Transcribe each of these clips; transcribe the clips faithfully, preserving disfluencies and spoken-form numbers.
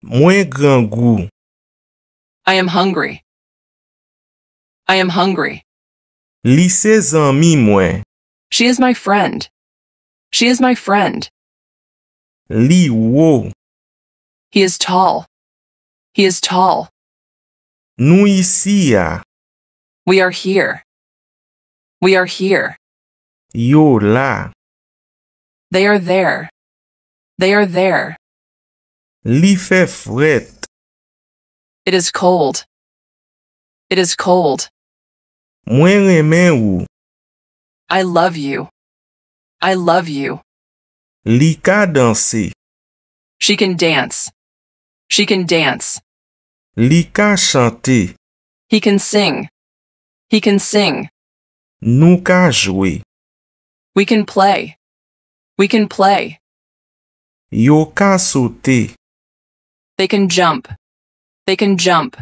Mwen grangou. I am hungry. I am hungry. Li se zanmi mwen. She is my friend. She is my friend. Li wo. He is tall. He is tall. Nou isi a. We are here. We are here. Yo la. They are there. They are there. Li fè frèt. It is cold. It is cold. Mwen renmen ou. I love you. I love you. Li ka danse. She can dance. She can dance. Li ka chante. He can sing. He can sing. Nou ka jwe. We can play. We can play. Yo ka sote. They can jump. They can jump.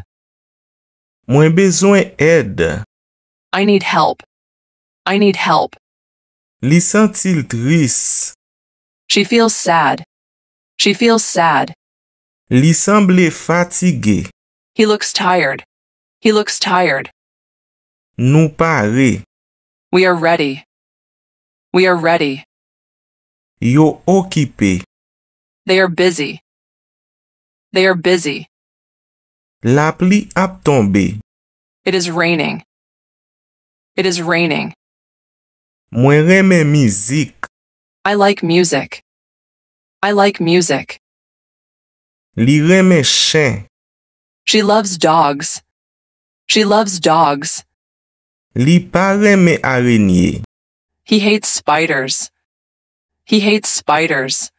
Mwen bezwen èd. I need help. I need help. Li santi l tris. She feels sad. She feels sad. Li sanble fatige. He looks tired. He looks tired. Nou pare. We are ready. We are ready. Yo okipe. They are busy. They are busy. Lapli ap tonbe. It is raining. It is raining. Mwen renmen mizik. I like music. I like music. Li renmen chen. She loves dogs. She loves dogs. Li pa renmen arenye. He hates spiders. He hates spiders.